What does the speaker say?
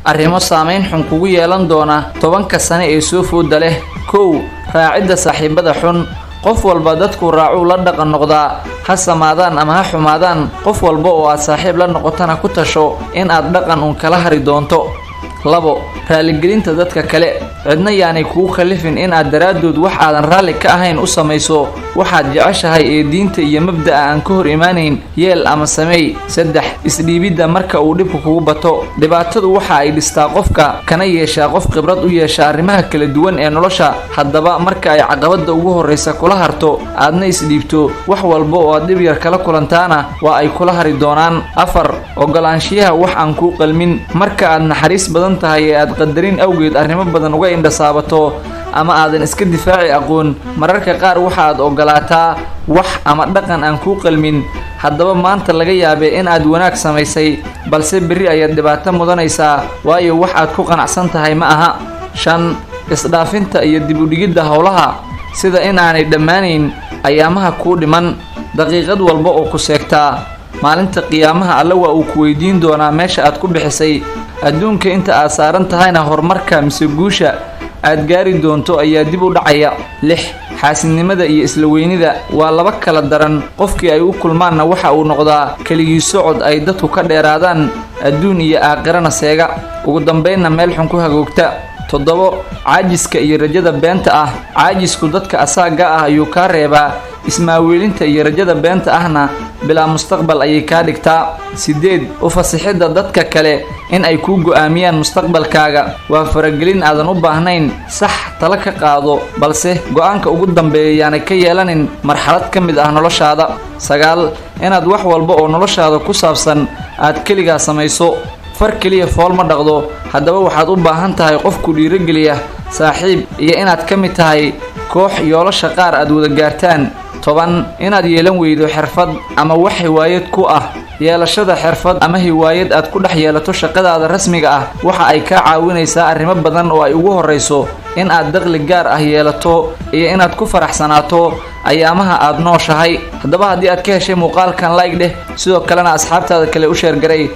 Arrimo saameyn xun kugu yeelan doona 10-ka sane ee soo fooda leh. Kow, raacidda saaxiibada xun. Qof walba dadku raacuu la dhaqan noqdaa, ha samaadaan ama ha xumaadaan. Qof walba oo aad saaxiib la noqotana ku tasho in aad dhaqan uun kala hari doonto. Labo, raaligelinta dadka kale. Cidna yaanay kugu khallifin in aad daraaddood wax aadan raalli ka ahayn u samayso. Waxaad jeceshahay ee diinta iyo mabda'a aan ka hor imaanayn yeel ama sameey. Saddex, isdhiibidda marka uu dhibku kugu bato. Dhibaatadu waxa ay dhistaa qofka, kana yeeshaa qof khibrad u yeesha arrimaha kala duwan ee nolosha. Haddaba marka ay caqabadda ugu horraysa kula harto, aadna isdhiibto, wax walba oo aad dhib yar kala kulantaana waa ay kula hari doonaan. Afar, ogolaanshiyaha wax aan kuu qalmin. Marka aad naxariis badan tahay ee aad qadarin awgeed arrimo badan uga indhasaabato ama aadan iska difaaci aqoon, mararka qaar waxa aad ogolaataa wax ama dhaqan aan kuu qalmin. Haddaba maanta laga yaabee in aad wanaag samaysay, balse berri ayaad dhibaato mudanaysaa, waayo wax aad ku qanacsan tahay ma aha. Shan, isdhaafinta iyo dib u dhigidda howlaha, sida in aanay dhammaanayn ayaamaha kuu dhiman. Daqiiqad walba oo ku seegtaa, maalinta qiyaamaha Alle waa uu ku weydiin doonaa meesha aad ku bixisay. Adduunka inta aad saaran tahayna, horumarka mise guusha aad gaari doonto ayaa dib u dhacaya. Lix, xaasidnimada iyo isla weynida waa laba kala daran. Qofkii ay u kulmaanna waxa uu noqdaa keligii socod ay dadku ka dheeraadaan, adduun iyo aakhirana seega, ugu dambaynna meel xun ku hagoogta. Toddobo, caajiska iyo rajada beenta ah. Caajisku dadka asaaga ah ayuu kaa reebaa, ismaaweelinta iyo rajada beenta ahna bilaa mustaqbal ayay kaa dhigtaa. Sideed, u fasixidda dadka kale in ay kuu go'aamiyaan mustaqbalkaaga waa faragelin aadan u baahnayn. Sax, talo ka qaado, balse go'aanka ugu dambeeya yaanay ka yeelanin marxalad ka mid ah noloshaada. Sagaal, inaad wax walba oo noloshaada ku saabsan aad keligaa samayso. Far keliya fool ma dhaqdo. Haddaba waxaad u baahan tahay qofku dhiirogeliya, saaxiib, iyo inaad ka mid tahay koox yoolasha qaar aad wada gaartaan. 10, inaad yeelan weydo xirfad ama wax hiwaayad ku ah. Yeelashada xirfad ama hiwaayad aad ku dhex yeelato shaqadaada rasmiga ah waxa ay kaa caawinaysaa arrimo badan oo ay ugu horrayso in aad dakhli gaar ah yeelato iyo inaad ku faraxsanaato ayaamaha aad nooshahay. Haddaba haddii aad ka heshay muuqaalkan, like dheh, sidoo kalena asxaabtaada kale u share garay.